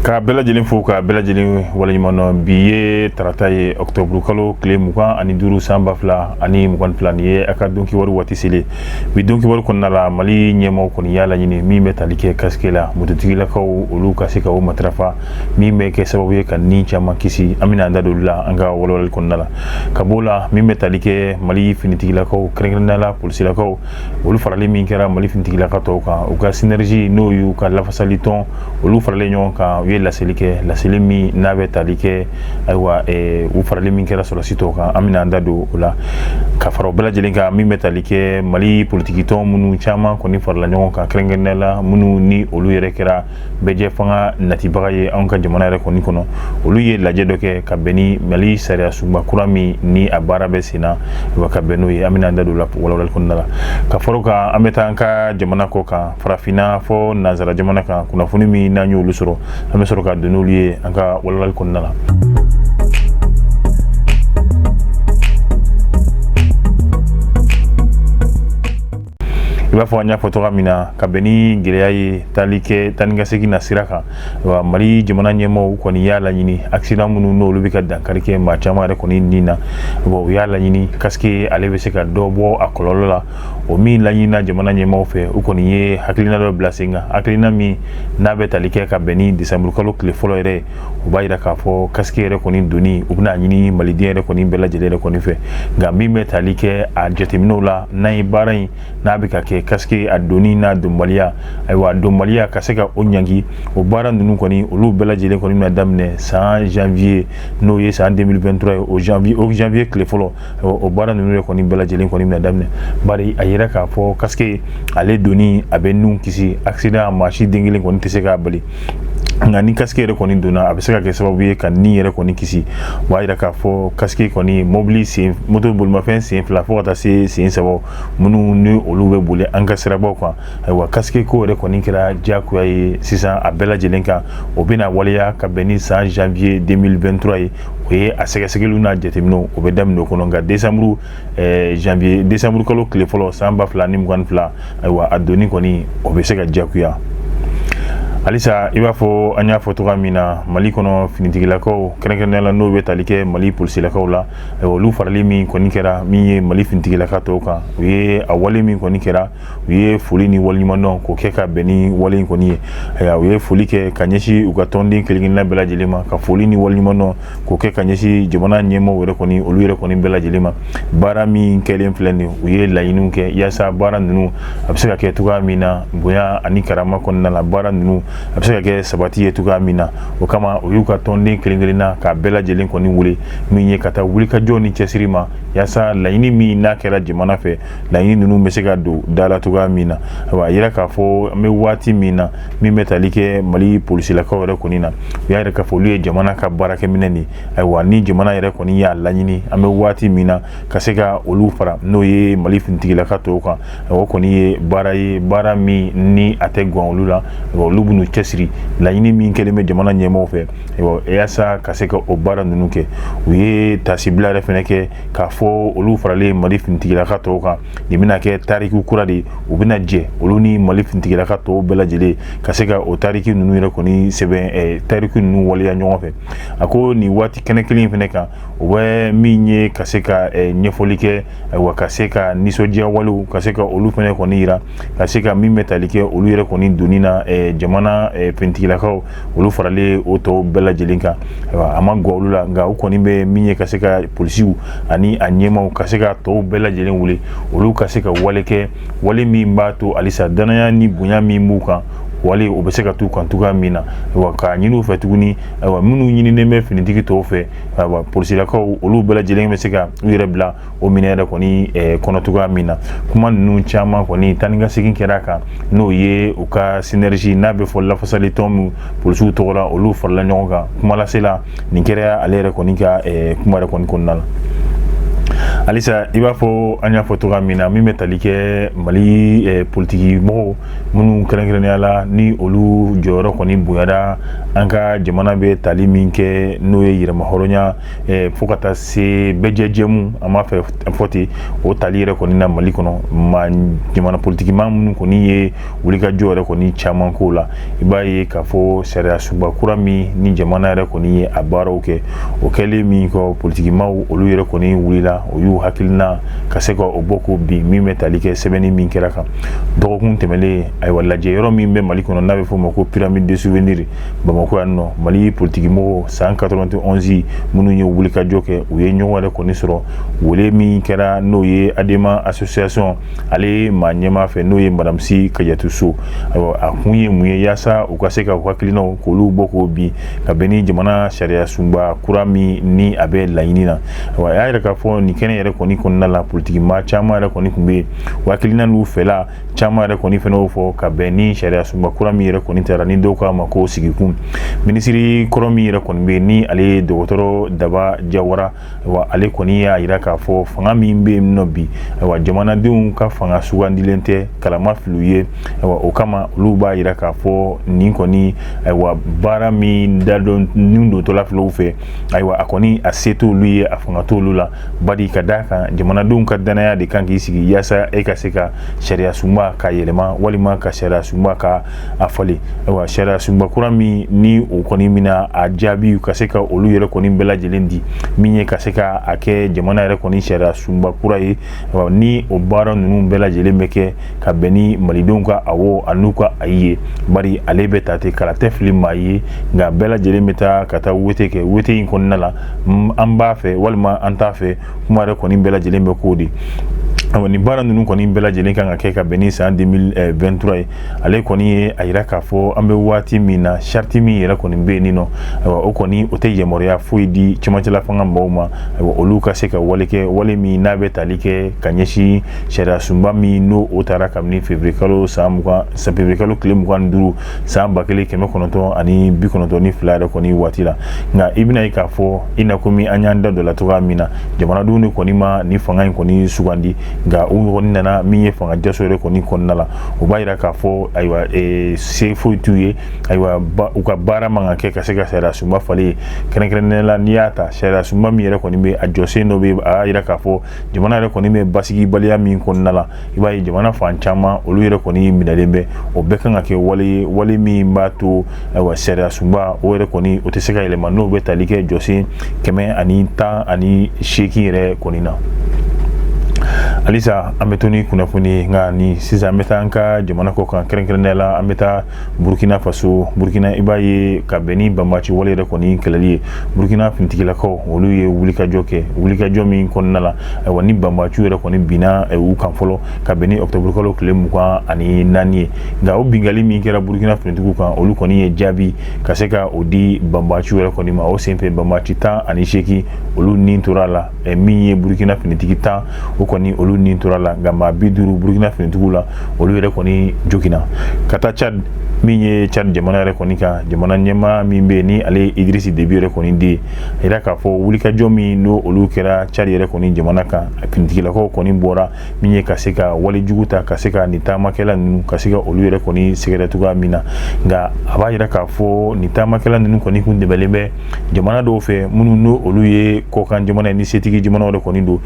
Ka bɛɛ lajɛlen fo, ka bɛɛ lajɛlen waleɲuman dɔn. Bi ye tarata ye, octobre kalo tile 25 san 2022. Nin ye a ka donkibaru waati selen. Bi donkibaru kɔnɔna la, Mali ɲɛmaaw kɔni y'a laɲini min bɛ tali kɛ casque la, mototigilakaw olu ka se ka o matarafa, min bɛ kɛ sababu ye ka ni caman kisi. An bɛna an da don olu la an ka walawalali kɔnɔna la. Ka b'o la, min bɛ tali kɛ Mali finitigilakaw, kɛrɛnkɛrɛnnenya la polisilakaw, olu farali min kɛra Mali finitigilaka tɔw kan, u ka synergie, n'o y'u ka lafasali tɔn, olu faralen ɲɔgɔn kan, u ye laseli kɛ, laseli min n'a bɛ tali kɛ, ayiwa, u farali min kɛra sɔrɔdasi tɔw kan, an bɛna an da don o la. Ka fara o bɛɛ lajɛlen kan, min bɛ tali kɛ Mali politikitɔn minnu caman kɔni farala ɲɔgɔn kan, kɛrɛnkɛrɛnnenya la minnu ni olu yɛrɛ kɛra bɛɛjɛ fanga natibaga ye anw ka jamana yɛrɛ kɔni kɔnɔ, olu ye lajɛ dɔ kɛ ka bɛn ni Mali sariya sunba kura min ni a baara bɛ sen na, ka bɛn n'o ye. An bɛna an da don o la walawalali kɔnɔna la. Ka fara o kan, an bɛ taa an ka jamana kɔ kan, farafinna fɔ nansara jamana kan, kunnafoni min n'an y'olu sɔrɔ, an bɛ sɔrɔ ka don n'olu ye an ka walawalali kɔnɔna la. I b'a fɔ an y'a fɔ cogoya min na, ka bɛn ni gɛlɛya ye tali kɛ taa ni ka segin na sira kan, wa Mali jamana ɲɛmaaw kɔni y'a laɲini accident minnu n'olu bɛ ka dankari kɛ maa caman yɛrɛ kɔni ni na, u y'a laɲini casque ale bɛ se ka dɔ bɔ a kɔlɔlɔ la. O min laɲinina jamana ɲɛmaaw fɛ, u kɔni ye hakilina dɔ bila sen kan, hakilina min n'a bɛ tali kɛ ka bɛn ni décembre kalo tile fɔlɔ yɛrɛ. U b'a jira k'a fɔ casque yɛrɛ kɔni donni, u bɛna ɲini maliden yɛrɛ kɔni bɛɛ lajɛlen yɛrɛ kɔni fɛ. Nka min bɛ tali kɛ a jateminɛw la, n'an ye baara in n'a bɛ ka kɛ, casque a donni n'a donbaliya, ayiwa, donbaliya ka se ka o ɲangi, o baara ninnu kɔni, olu bɛɛ lajɛlen kɔni bɛna daminɛ san janvier, n'o ye san 2023 ye, o janvier, o janvier tile fɔlɔ, o baara ninnu yɛrɛ kɔni bɛɛ lajɛlen kɔni bɛna daminɛ. Bari a yira k'a fɔ casque ale donni a bɛ nun kisi accident, maa si den kelen kɔni tɛ se k'a bali. Nka ni casque yɛrɛ kɔni donna, a bɛ se ka kɛ sababu ye ka ni yɛrɛ kɔni kisi. O b'a yira k'a fɔ casque kɔni, mobili sen, moto bolimafɛn sen fila fo ka taa se sen saba minnu ni olu bɛ boli an ka sirabaw kan, ayiwa, casque ko yɛrɛ kɔni kɛra diyagoya ye sisan a bɛɛ lajɛlen kan. O bɛna waleya ka bɛn ni san janvier 2023 ye. O ye a sɛgɛsɛgɛliw n'a jateminɛw, o bɛ daminɛ o kɔnɔ. Nka décembre, janvier, décembre kalo tile fɔlɔ san 2022, ayiwa, a donni kɔni, o bɛ se ka diyagoya halisa. I b'a fɔ an y'a fɔ cogoya min na, Mali kɔnɔ finitigilakaw, kɛrɛnkɛrɛnnenya la n'o bɛ tali kɛ Mali polisilakaw la, olu farali min kɔni kɛra min ye Mali finitigilaka tɔw kan, u ye a wale min kɔni kɛra, u ye foli ni waleɲumandɔn k'o kɛ ka bɛn ni wale in kɔni ye. Ayiwa, u ye foli kɛ ka ɲɛsin u ka tɔnden kelen-kelenna bɛɛ lajɛlen ma, ka foli ni waleɲumandɔn k'o kɛ ka ɲɛsin jamana ɲɛmaaw yɛrɛ kɔni, olu yɛrɛ kɔni bɛɛ lajɛlen ma. Baara min kɛlen filɛ nin, u ye laɲiniw kɛ yaasa baara ninnu a bɛ se ka kɛ cogoya min na bonya ani karama kɔnɔna la, baara ninnu a bɛ se ka kɛ sabati ye cogoya min na. O kama, u y'u ka tɔnden kelen-kelenna k'a bɛɛ lajɛlen kɔni wele min ye ka taa wulikajɔ ni cɛsiri ma, yaasa laɲini min n'a kɛra jamana fɛ, laɲini ninnu bɛ se ka don da la cogoya min na. Ayiwa, a yira k'a fɔ an bɛ waati min na, min bɛ tali kɛ Mali polisilakaw yɛrɛ kɔni na, u y'a yira k'a fɔ olu ye jamana ka baarakɛminɛ de. Ayiwa, ni jamana yɛrɛ kɔni y'a laɲini an bɛ waati min na ka se ka olu fara, n'o ye Mali finitigilaka tɔw kan, o kɔni ye baara ye, baara min ni a tɛ gan olu la. Olu b'u cɛsiri laɲini min kɛlen bɛ jamana ɲɛmaaw fɛ, yaasa ka se ka o baara ninnu kɛ. U ye tasibila yɛrɛ fɛnɛ kɛ k'a fɔ olu faralen Mali finitigilaka tɔw kan, nin bɛna kɛ tariku kura de ye. U bɛna jɛ olu ni Mali finitigilaka tɔw bɛɛ lajɛlen ka se ka o tariki ninnu yɛrɛ kɔni sɛbɛn, tariku ninnu waleya ɲɔgɔn fɛ. A ko nin waati kɛnɛ kelen in fɛnɛ kan, o bɛ min ye ka se ka ɲɛfɔli kɛ, ayiwa, ka se ka nisɔndiya walew ka se ka olu fɛnɛ kɔni yira, ka se ka min bɛ tali kɛ olu yɛrɛ kɔni donni na jamana finitigilakaw olu faralen o tɔw bɛɛ lajɛlen kan. Ayiwa, a ma gɔ olu la, nka u kɔni bɛ min ye ka se ka polisiw ani a ɲɛmaaw ka se ka tɔw bɛɛ lajɛlen wele, olu ka se ka wale kɛ, wale min b'a to halisa danaya ni bonya min b'u kan, wale o bɛ se ka t'u kan cogoya min na. Ayiwa, k'a ɲini u fɛ tuguni, ayiwa, minnu ɲininen bɛ finitigi tɔw fɛ, ayiwa, polisilakaw olu bɛɛ lajɛlen bɛ se ka u yɛrɛ bila o minɛ yɛrɛ kɔni kɔnɔ cogoya min na. Kuma ninnu caman kɔni taa ni ka segin kɛra a kan, n'o ye u ka synergie n'a bɛ fɔ lafasali tɔn min polisiw tɔgɔ la, olu farala ɲɔgɔn kan. Kumalasela nin kɛra ale yɛrɛ kɔni ka kuma yɛrɛ kɔni kɔnɔna la. Halisa, i b'a fɔ an y'a fɔ cogoya min na, min bɛ tali kɛ Mali politiki mɔgɔw minnu kɛrɛnkɛrɛnnenya la, ni olu jɔyɔrɔ kɔni bonyara an ka jamana bɛ tali min kɛ, n'o ye yɛrɛmahɔrɔnya fo ka taa se bɛɛjɛjɛmu, an b'a fɛ fɔ ten, o tali yɛrɛ kɔni na Mali kɔnɔ, ma jamana politikimaa minnu kɔni ye wulikajɔ yɛrɛ kɔni caman k'o la, i b'a ye k'a fɔ sariya sunba kura min ni jamana yɛrɛ kɔni ye a baaraw kɛ, o kɛlen min kɔ, politikimaw olu yɛrɛ kɔni wulila, o y'u hakilina ka se ka o bɔ k'o bin min bɛ tali kɛ sɛbɛnni min kɛra kan dɔgɔkun tɛmɛlen. Ayiwa, lajɛ yɔrɔ min bɛ Mali kɔnɔ n'a bɛ f'o ma ko Pyramide de souvenir Bamakɔ yan nɔ, Mali politikimɔgɔw san 91 minnu ye wulikajɔ kɛ, u ye ɲɔgɔn yɛrɛ kɔni sɔrɔ. Wele min kɛra, n'o ye ADEMA association ale maa ɲɛmaa fɛ, n'o ye Madame Sy Kadiatou Sow. Ayiwa, a kun ye mun ye? Yaasa u ka se ka u hakilinaw k'olu bɔ k'o bin ka bɛn ni jamana sariya sunba kura min ni a bɛ laɲini na. Ayiwa, a y'a yɛrɛ k'a fɔ nin kɛnɛ yɛrɛ kɔni kɔnɔna la, politiki maa caman yɛrɛ kɔni tun bɛ yen, u hakilina n'u fɛla caman yɛrɛ kɔni fɛnɛ y'o fɔ ka bɛn ni sariya sunba kura min yɛrɛ kɔni tara, ni dɔw k'a ma ko sigikun. Minisiri kɔrɔ min yɛrɛ kɔni bɛ yen, ni ale ye dɔgɔtɔrɔ Daba Jawara wa, ale kɔni y'a yira k'a fɔ fanga min bɛ yen nɔ bi, ayiwa, jamanadenw ka fanga sugandilen tɛ, kalama filiw ye. Ayiwa, o kama olu b'a yira k'a fɔ nin kɔni, ayiwa, baara min dadɔn nin dontɔla filaw fɛ, ayiwa, a kɔni a se t'olu ye, a fanga t'olu la, bari ka d'a kan jamanadenw ka danaya de kan k'i sigi yaasa e ka se ka sariya sunba ka yɛlɛma walima ka sariya sunba ka a falen. Ayiwa, sariya sunba kura min ni o kɔni bɛna a jaabi ka se ka olu yɛrɛ kɔni bɛɛ lajɛlen di, min ye ka se ka a kɛ jamana yɛrɛ kɔni sariya sunba kura ye, ayiwa, ni o baara ninnu bɛɛ lajɛlen bɛ kɛ ka bɛn ni malidenw ka awɔ an'u ka ayi ye, bari ale bɛ ta ten, kala tɛ fili maa ye, nka bɛɛ lajɛlen bɛ taa ka taa wote kɛ. Wote in kɔnɔna la, an b'a fɛ walima an t'a fɛ, kuma yɛrɛ kɔni bɛɛ lajɛlen bɛ k'o de. Ayiwa, nin baara ninnu kɔni bɛɛ lajɛlen kan ka kɛ ka bɛn ni san 2023 ye. Ale kɔni ye a yira k'a fɔ an bɛ waati min na, charte min yɛrɛ kɔni bɛ yen nɔ, ayiwa, o kɔni o tɛ yamaruya foyi di cɛmancɛla fanga mɔgɔw ma, ayiwa, olu ka se ka wale kɛ, wale min n'a bɛ tali kɛ ka ɲɛsin sariya sunba min n'o o taara kabini février kalo san 20, février kalo tile 25 san 1992 yɛrɛ kɔni waati la. Nka i bɛna ye k'a fɔ i na komi an y'an da dɔ la cogoya min na, jamanadenw de kɔni ma ni fanga in kɔni sugandi, nka u kɔni nana min ye fanga jaso yɛrɛ kɔni kɔnɔna la. O b'a yira k'a fɔ, ayiwa, se foyi t'u ye, ayiwa, u ka baara man ka kɛ ka se ka sariya sunba falen. Kɛrɛnkɛrɛnnenya la, n'i y'a ta sariya sunba min yɛrɛ kɔni bɛ a jɔsen dɔ bɛ, a y'a yira k'a fɔ jamana yɛrɛ kɔni bɛ basigibaliya min kɔnɔna la, i b'a ye jamana fan caman olu yɛrɛ kɔni minɛlen bɛ, o bɛɛ kan ka kɛ wale ye, wale min b'a to, ayiwa, sariya sunba o yɛrɛ kɔni o tɛ se ka yɛlɛma, n'o bɛ tali kɛ jɔsen 118 yɛrɛ kɔni na. Halisa an bɛ to ni kunnafoni, nka ni sisan an bɛ taa an ka jamana kɔ kan, kɛrɛnkɛrɛnnenya la an bɛ taa Burkina Faso. Burkina, i b'a ye ka bɛn ni banbaci wale yɛrɛ kɔni kɛlɛli ye, Burkina finitigilakaw olu ye wulikajɔ kɛ, wulikajɔ min kɔnɔna la, ayiwa, ni banbaciw yɛrɛ kɔni binna u kan fɔlɔ ka bɛn ni octobre kalo tile 24 ye. Nka o bingali min kɛra Burkina finitigiw kan, olu kɔni ye jaabi ka se ka o di banbaciw yɛrɛ kɔni ma. O senfɛ, banbaci 18 olu ni tora la, min ye Burkina finitigi 10, o kɔni olu ni tora la, nka maa 50 Burkina finitigiw la, olu yɛrɛ kɔni joginna. Ka taa Tchad, min ye Tchad jamana yɛrɛ kɔni kan, jamana ɲɛmaa min bɛ yen ni ale ye Idriss Déby yɛrɛ kɔni den ye, a yira k'a fɔ wulikajɔ min n'o olu kɛra Tchad yɛrɛ kɔni jamana kan, finitigilakaw kɔni bɔra min ye ka se ka walejugu ta, ka se ka nin taamakɛla ninnu ka se ka olu yɛrɛ kɔni sɛgɛrɛ cogoya min na. Nka a b'a yira k'a fɔ nin taamakɛla ninnu kɔni kun dɛmɛlen bɛ jamana dɔw fɛ, minnu n'o olu ye kɔkan jamana ye, ni setigi jamana yɛrɛ kɔni don.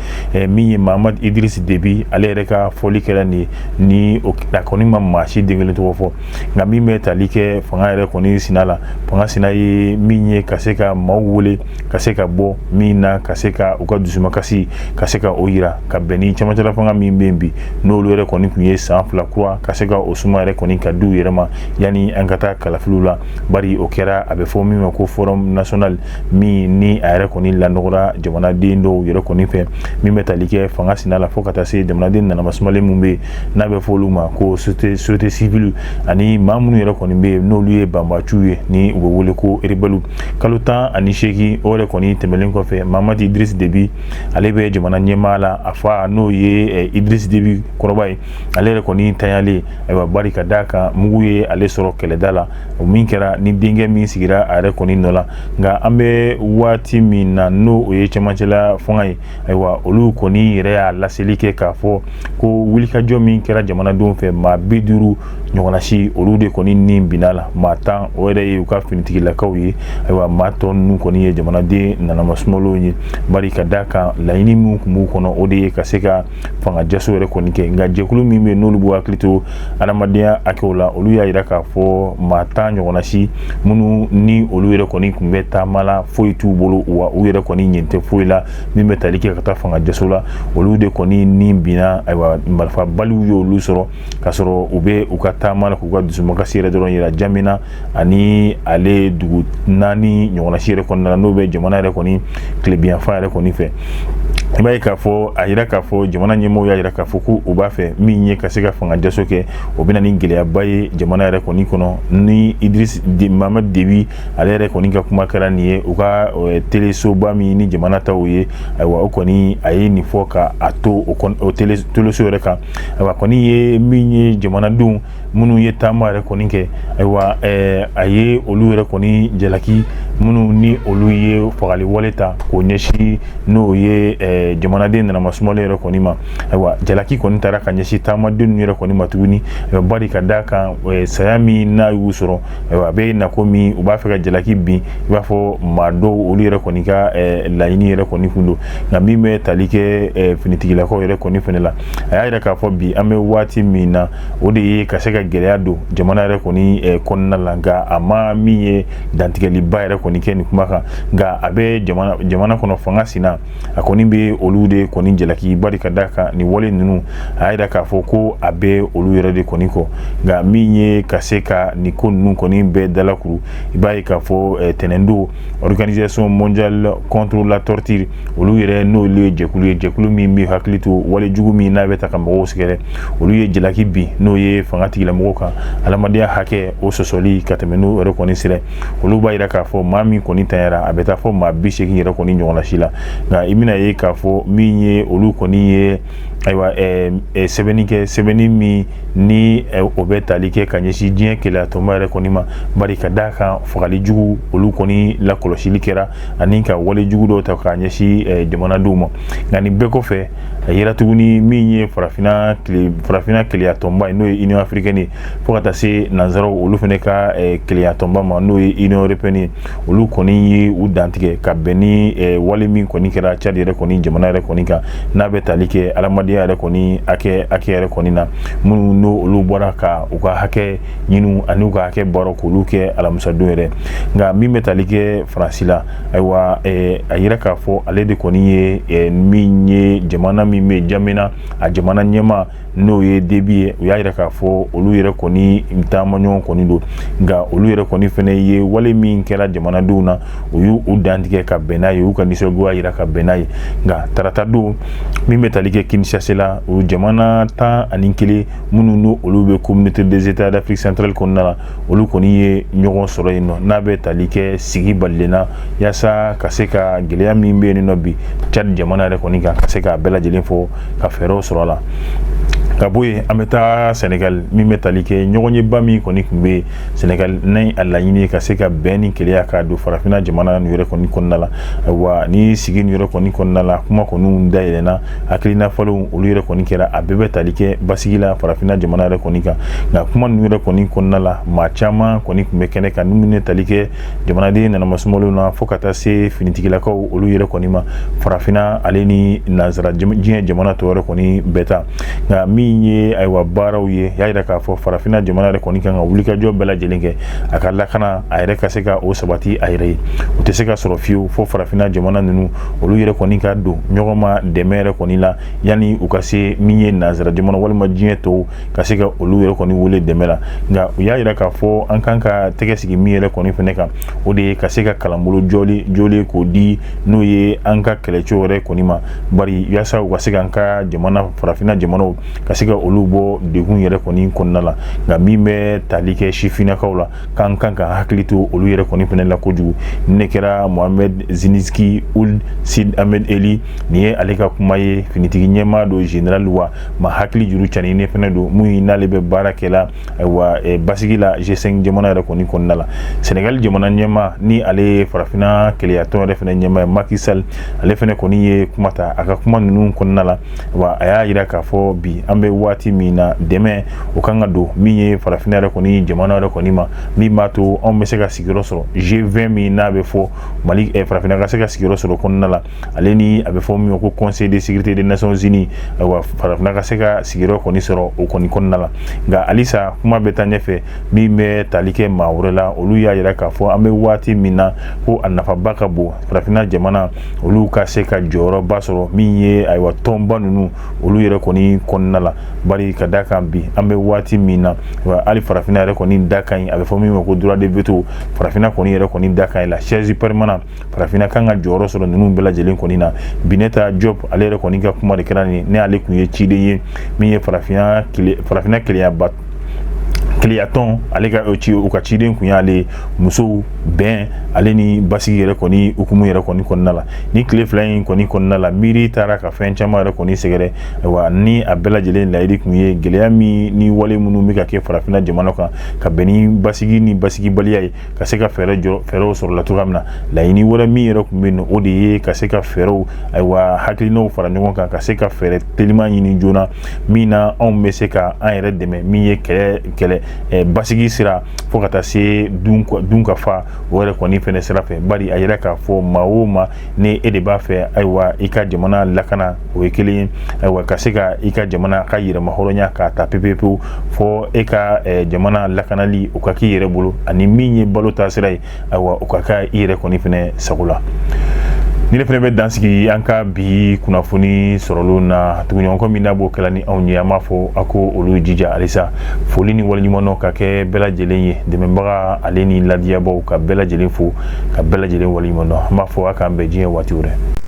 Min ye Mahamat Idriss Déby, ale yɛrɛ ka fɔli kɛra nin ye, ni a kɔni ma maa si den kelen tɔgɔ fɔ, nka min bɛ tali kɛ fanga yɛrɛ kɔni sina la, fanga sina ye min ye ka se ka maaw wele ka se ka bɔ min na, ka se ka u ka dusumakasi ka se ka o yira ka bɛn ni cɛmancɛla fanga min bɛ yen bi, n'olu yɛrɛ kɔni tun ye san 2 kura ka se ka o suma yɛrɛ kɔni ka di u yɛrɛ ma yanni an ka taa kalafiliw la, bari o kɛra a bɛ fɔ min ma ko Forum national, min ni a yɛrɛ kɔni lanɔgɔra jamanaden dɔw yɛrɛ kɔni fɛ, min bɛ tali kɛ fanga sina la, fo ka taa se jamanaden nanamasumalen min bɛ yen n'a bɛ fɔ olu ma ko société civile, ani maa minnu minnu yɛrɛ kɔni bɛ yen n'olu ye banbaciw ye, ni u bɛ wele ko rebelles. Kalo 18, o yɛrɛ kɔni tɛmɛnen kɔfɛ, Mahamat Idriss Déby, ale bɛ jamana ɲɛmaa la. A fa, n'o ye Idriss Déby kɔrɔba ye, ale yɛrɛ kɔni tanyalen, ayiwa, bari ka d'a kan mugu ye ale sɔrɔ kɛlɛda la, o min kɛra ni denkɛ min sigira a yɛrɛ kɔni nɔ la. Nka an bɛ waati min na, n'o o ye cɛmancɛla fanga ye, ayiwa, olu kɔni yɛrɛ y'a laseli kɛ k'a fɔ ko wulikajɔ min kɛra jamanadenw fɛ, maa 50 ɲɔgɔnna si, olu de kɔni ni binna la. Maa 10, o yɛrɛ ye u ka finitigilakaw ye. Ayiwa, maa tɔ ninnu kɔni ye jamanaden nanamasumalenw ye, bari ka d'a kan laɲini min tun b'u kɔnɔ, o de ye ka se ka fanga jaso yɛrɛ kɔni kɛ. Nka jɛkulu min bɛ yen, n'olu b'u hakili to adamadenya hakɛw la, olu y'a jira k'a fɔ maa 10 ɲɔgɔnna si minnu ni olu yɛrɛ kɔni tun bɛ taama la, foyi t'u bolo, wa u yɛrɛ kɔni ɲɛ tɛ foyi la min bɛ tali kɛ ka taa fanga jaso la, olu de kɔni ni binna. Ayiwa, marifa baliw y'olu sɔrɔ k'a sɔrɔ u bɛ u ka taama la, k'u ka dusumakasi yɛrɛ dɔrɔn yira Jamena ani ale dugu naani ɲɔgɔnna si yɛrɛ kɔnɔna la, n'o bɛ jamana yɛrɛ kɔni tilebinyanfan yɛrɛ kɔni fɛ. I b'a ye k'a fɔ a yira k'a fɔ jamana ɲɛmɔgɔw y'a yira k'a fɔ ko u b'a fɛ min ye ka se ka fanga jaso kɛ, o bɛ na ni gɛlɛyaba ye jamana yɛrɛ kɔni kɔnɔ. Ni Idriss Mahamat Déby, ale yɛrɛ kɔni ka kuma kɛra nin ye u ka telesoba min ni jamana taw ye. Ayiwa, o kɔni a ye nin fɔ ka a to o teleso yɛrɛ kan. Ayiwa, kɔni ye min ye, jamanadenw minnu ye taama yɛrɛ kɔni kɛ, ayiwa, a ye olu yɛrɛ kɔni jalaki, minnu ni olu ye fagali wale ta k'o ɲɛsin, n'o ye jamanaden nanamasumalen yɛrɛ kɔni ma. Ayiwa, jalaki kɔni taara ka ɲɛsin taamaden ninnu yɛrɛ kɔni ma tuguni, bari ka d'a kan saya min n'a y'u sɔrɔ, ayiwa, a bɛ na komi u b'a fɛ ka jalaki bin i b'a fɔ maa dɔw, olu yɛrɛ kɔni ka laɲini yɛrɛ kɔni kun don. Nka min bɛ tali kɛ finitigilakaw yɛrɛ kɔni fɛnɛ la, a y'a yira k'a fɔ bi an bɛ waati min na, o de ye ka se ka gɛlɛya don jamana yɛrɛ kɔni kɔnɔna la. Nka a ma min ye dantigɛliba yɛrɛ kɔni kɛ nin kuma kan, nka a bɛ jamana kɔnɔ fanga sina, a kɔni bɛ olu de kɔni jalaki, bari ka d'a kan nin wale ninnu, a y'a yira k'a fɔ ko a bɛ olu yɛrɛ de kɔni kɔ. Nka min ye ka se ka nin ko ninnu kɔni bɛɛ dalakuru, i b'a ye k'a fɔ tɛnɛndon, Organisation mondiale contre la torture, olu yɛrɛ, n'olu ye jɛkulu ye, jɛkulu min bɛ hakili to wale jugu min n'a bɛ ta ka mɔgɔw sɛgɛrɛ, olu ye jalaki bin, n'o ye fanga tigilamɔgɔw kan, adamadenya hakɛ o sɔsɔli ka tɛmɛ n'o yɛrɛ kɔni sira. Olu b'a yira k'a fɔ maa min kɔni tanyara, a bɛ taa fɔ maa 80 yɛrɛ kɔni ɲɔgɔnna si la. Nka i bɛna ye k'a fɔ min ye olu kɔni ye, ayiwa, sɛbɛnni kɛ, sɛbɛnni min ni o bɛ tali kɛ ka ɲɛsin diɲɛ kelenyatɔnba yɛrɛ kɔni ma, bari ka d'a kan fagali jugu olu kɔni lakɔlɔsili kɛra ani ka wale jugu dɔw ta k'a ɲɛsin jamanadenw ma. Nka nin bɛɛ kɔfɛ, a yera tuguni min ye farafinna kelenyatɔnba ye, n'o ye Union africaine ye, fo ka taa se nanzaraw olu fana ka kelenyatɔnba ma, n'o ye Union européenne ye, olu kɔni ye u dantigɛ ka bɛn ni wale min kɔni kɛra Tchad yɛrɛ kɔni jamana yɛrɛ kɔni kan, n'a bɛ tali kɛ adamadenya yɛrɛ kɔni hakɛ yɛrɛ kɔni na, minnu n'o olu bɔra ka u ka hakɛ ɲini ani u ka hakɛ baara k'olu kɛ alamisadon yɛrɛ. Nka min bɛ tali kɛ Faransi la, ayiwa, a yira k'a fɔ ale de kɔni ye min ye jamana min bɛ Jamena, a jamana ɲɛmaa, n'o ye Déby ye, u y'a yira k'a fɔ olu yɛrɛ kɔni taamaɲɔgɔn kɔni don. Nka olu yɛrɛ kɔni fɛnɛ ye wale min kɛra jamanadenw na, u y'u dantigɛ ka bɛn n'a ye, u y'u ka nisɔngoya yira ka bɛn n'a ye. Nka tarata don, min bɛ tali kɛ Kinshasa la, o jamana 11 minnu n'o olu bɛ Communauté des États d'Afrique centrale kɔnɔna la, olu kɔni ye ɲɔgɔn sɔrɔ yen nɔ, n'a bɛ tali kɛ sigi balilen na, yaasa ka se ka gɛlɛya min bɛ yen nɔ bi Tchad jamana yɛrɛ kɔni kan, ka se k'a bɛɛ lajɛlen fɔ ka fɛɛrɛw sɔrɔ a la. Ka bɔ yen, an bɛ taa Sénégal. Min bɛ tali kɛ ɲɔgɔnyeba min kɔni tun bɛ Sénégal, n'a a laɲini ye ka se ka bɛn ni kelenya k'a don farafinna jamana ninnu yɛrɛ kɔni kɔnɔna la. Ayiwa, ni sigi nin yɛrɛ kɔni kɔnɔna la, kuma kɔni dayɛlɛnna, hakilina falenw olu yɛrɛ kɔni kɛra, a bɛɛ bɛ tali kɛ basigi la farafinna jamana yɛrɛ kɔni kan. Nka kuma ninnu yɛrɛ kɔni kɔnɔna la, maa caman kɔni tun bɛ kɛnɛ kan, ni minnu ye tali kɛ jamanaden nanamasumalenw na, fo ka taa se finitigilakaw olu yɛrɛ kɔni ma, farafinna ale ni nanzara diɲɛ jamana tɔw yɛrɛ kɔni bɛɛ ta. Nka min ye, ayiwa, baaraw ye y'a yira k'a fɔ farafinna jamana yɛrɛ kɔni kan ka wulikajɔ bɛɛ lajɛlen kɛ a ka lakana, a yɛrɛ ka se ka o sabati a yɛrɛ ye. O tɛ se ka sɔrɔ fiyewu fo farafinna jamana ninnu olu yɛrɛ kɔni ka don ɲɔgɔn ma dɛmɛ yɛrɛ kɔni la, yanni u ka se min ye nanzara jamana walima diɲɛ tɔw ka se ka olu yɛrɛ kɔni wele dɛmɛ la. Nka u y'a yira k'a fɔ an kan ka tɛgɛ sigi min yɛrɛ kɔni fɛnɛ kan, o de ye ka se ka kalanbolo jɔli jɔlen k'o di, n'o ye an ka kɛlɛcɛw yɛrɛ kɔni ma, bari yaasa u ka se k'an ka jamana farafinna jamanaw ka se se ka olu bɔ degun yɛrɛ kɔni kɔnɔna la. Nka min bɛ tali kɛ sifinnakaw la, k'an kan ka hakili to olu yɛrɛ kɔni fana la kojugu. Ne kɛra Mohamed Zinizki Ould Sid Ahmed Eli, nin ye ale ka kuma ye. Finitigi ɲɛmaa don, général wa ma hakili juru cani ne fana don mun n'ale bɛ baara kɛla ayiwa basigi la G5 jamana yɛrɛ kɔni kɔnɔna la. Senegal jamana ɲɛmaa, ni ale ye farafinna kelenyatɔn yɛrɛ fana ɲɛmaa ye, Macky Sall, ale fana kɔni ye kuma ta. A ka kuma ninnu kɔnɔna la wa, a y'a jira k'a fɔ bi an bɛ waati min na, dɛmɛ o kan ka don min ye farafinna yɛrɛ kɔni jamana yɛrɛ kɔni ma, min b'a to anw bɛ se ka sigiyɔrɔ sɔrɔ G20 min n'a bɛ fɔ Mali farafinna ka se ka sigiyɔrɔ sɔrɔ kɔnɔna la, ale ni a bɛ fɔ min ma ko Conseil de sécurité des Nations Unies. Ayiwa, farafinna ka se ka sigiyɔrɔ kɔni sɔrɔ o kɔni kɔnɔna la. Nka halisa kuma bɛ taa ɲɛfɛ. Min bɛ tali kɛ maa wɛrɛ la, olu y'a jira k'a fɔ an bɛ waati min na, ko a nafaba ka bon farafinna jamana olu ka se ka jɔyɔrɔba sɔrɔ min ye ayiwa tɔnba ninnu olu yɛrɛ kɔni kɔnɔna la, bari ka da kan bi an bɛ waati min na, hali farafinna yɛrɛ kɔni da ka ɲi. A bɛ fɔ min ma ko droit de veto, farafinna kɔni yɛrɛ kɔni da ka ɲi la chaise permanente. Farafinna kan ka jɔyɔrɔ sɔrɔ ninnu bɛɛ lajɛlen kɔni na. Bineta Diop, ale yɛrɛ kɔni ka kuma de kɛra nin ne. Ale tun ye ciden ye min ye farafinna kelenyaba kelenyatɔn, ale ka ci u ka ciden kun y'ale musow bɛn ale ni basigi yɛrɛ kɔni hukumu yɛrɛ kɔni kɔnɔna la. Ni tile 2 in kɔni kɔnɔna la, miiri taara ka fɛn caman yɛrɛ kɔni sɛgɛrɛ. Ayiwa, ni a bɛɛ lajɛlen layidu kun ye gɛlɛya min ni wale minnu bɛ ka kɛ farafinna jamana kan ka bɛn ni basigi ni basigibaliya ye, ka se ka fɛɛrɛ jɔ fɛɛrɛw sɔrɔ la cogoya min na. Laɲini wɛrɛ min yɛrɛ tun bɛ yen, o de ye ka se ka fɛɛrɛw, ayiwa, hakilinaw fara ɲɔgɔn kan, ka se ka fɛɛrɛ teliman ɲini joona min na anw bɛ se ka an yɛrɛ dɛmɛ min ye kɛlɛ kɛlɛ basigi sira fo ka taa se dun ka fa o yɛrɛ kɔni fɛnɛ sira fɛ. Bari a yɛrɛ k'a fɔ maa o maa ni e de b'a fɛ, ayiwa, i ka jamana lakana, o ye kelen ye. Ayiwa, ka se ka i ka jamana ka yɛrɛma hɔrɔnya k'a ta pewu pewu fɔ e ka jamana lakanali o ka k'i yɛrɛ bolo, ani min ye balo taasira ye, ayiwa, o ka kɛ i yɛrɛ kɔni fɛnɛ sago la. Ni ne fɛnɛ bɛ dansigi an ka bi kunnafoni sɔrɔlenw na. Tuguɲɔgɔnkɔ min n'a b'o kɛla ni anw ye, an b'a fɔ a ko olu jija halisa. Foli ni waleɲumandɔn ka kɛ bɛɛ lajɛlen ye, dɛmɛbaga ale ni ladiyabaw, ka bɛɛ lajɛlen fo, ka bɛɛ lajɛlen waleɲumandɔn. An b'a fɔ a k'an bɛn diɲɛ waati wɛrɛ.